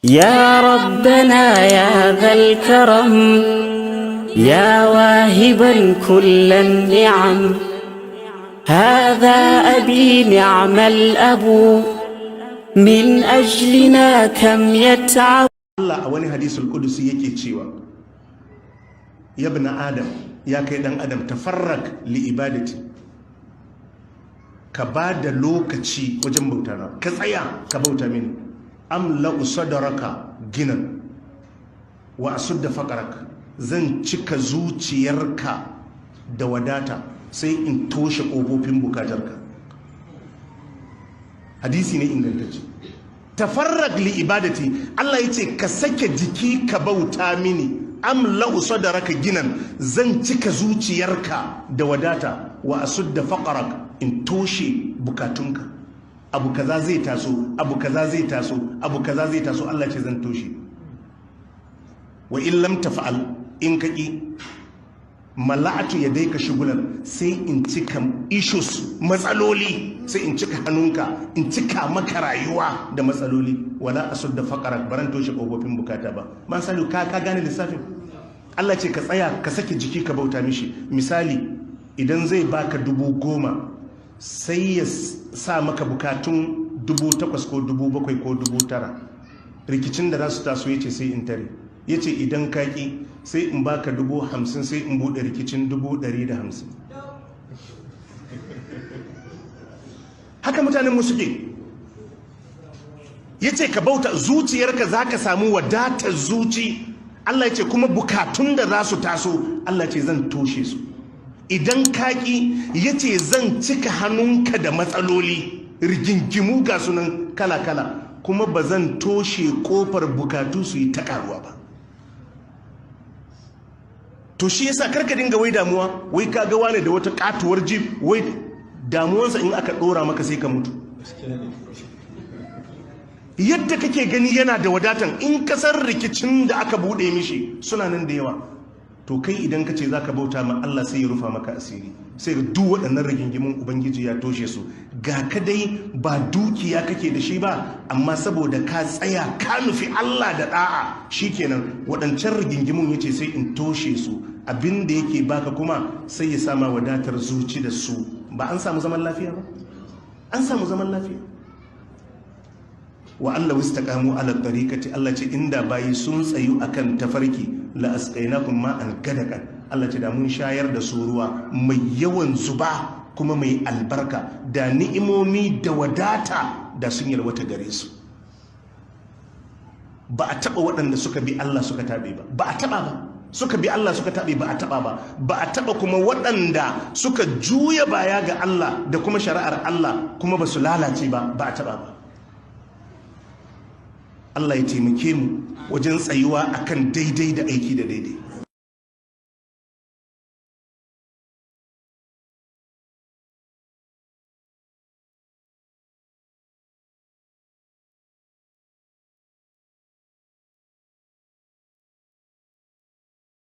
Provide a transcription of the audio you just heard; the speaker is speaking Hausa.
يا ربنا يا ذا الكرم، يا واهبا كل النعم، هذا أبي نعم الأب، من أجلنا كم يتعب. Allah a wani hadisul kudusi yake cewa: "يا ابن آدم، ya kai dan adam، تفرغ لعبادتي، ka ba da lokaci wajen bauta na, ka tsaya ka bauta mini. أملأ صدرك غنى وأسد فقرك، zan cika zuciyarka da wadata, sai in toshe ƙofofin bukatarka." Hadisi ne ingantacce. تفرغ لعبادتي، Allah ya ce ka sake jiki ka bauta mini. أملأ صدرك غنى، zan cika zuciyarka da wadata. وأسد فقرك، in toshe bukatunka. Abu kaza zai taso, abu kaza zai taso, abu kaza zai taso, Allah ce zan toshe. وإن لم تفعل، in kaki، ملأت يديك شغلا، sai in cika issues, matsaloli, sai in cika hannunka, in cika maka rayuwa da matsaloli. ولا أسد فقرك، baran toshe kofofin bukata ba. Man salu ka gane lissafin? Allah ce ka tsaya ka sake jiki ka bauta mishi. Misali, idan zai baka 10,000, sai ya sa maka bukatun 8,000 ko 7,000 ko 9,000. Rikicin da za su taso, ya ce sai in tare. Ya ce idan kaki, sai in baka 50,000, sai in bude rikicin 150,000. Haka mutanen mu suke. Ya ce ka bauta, zuciyarka za ka samu wadatar zuci. Allah ya ce kuma bukatun da za su taso, Allah ce zan toshe su. Idan kaki, ya ce zan cika hannunka da matsaloli, rigingimu ga sunan kala-kala, kuma ba zan toshe kofar bukatu su yi ta karuwa ba. To shi yasa karka dinga wai damuwa, wai ka ga wane da wata katuwar jeep, wai damuwansa in aka dora maka sai ka mutu. Yadda kake gani yana da wadatan, in kasar rikicin da aka bude mishi suna nan da yawa. To kai idan ka ce za ka bauta ma Allah, sai ya rufa maka asiri, sai ga duk waɗannan rigingimun Ubangiji ya toshe su. Ga ka dai ba dukiya kake da shi ba, amma saboda ka tsaya ka nufi Allah da da'a, shikenan, waɗancan rigingimun yace sai in toshe su. Abin da yake baka kuma sai ya sama wadatar zuci da su. Ba an samu zaman lafiya ba? An samu zaman lafiya. وأن لو استقاموا على الطريقة، Allah ce inda bayi sun tsayu akan tafarki، لأسقيناهم ماء غدقا، Allah ce da mun shayar da su ruwa mai yawan zuba kuma mai albarka, da ni'imomi da wadata da sun yalwata gare su. Ba a taba waɗanda suka bi Allah suka tabe ba. Ba a taba ba. Suka bi Allah suka tabe, ba a taba ba. Ba a taba kuma waɗanda suka juya baya ga Allah da kuma shari'ar Allah kuma ba su lalace ba. Ba a taba ba. Allah ya taimake mu wajen tsayuwa akan daidai da aiki da daidai.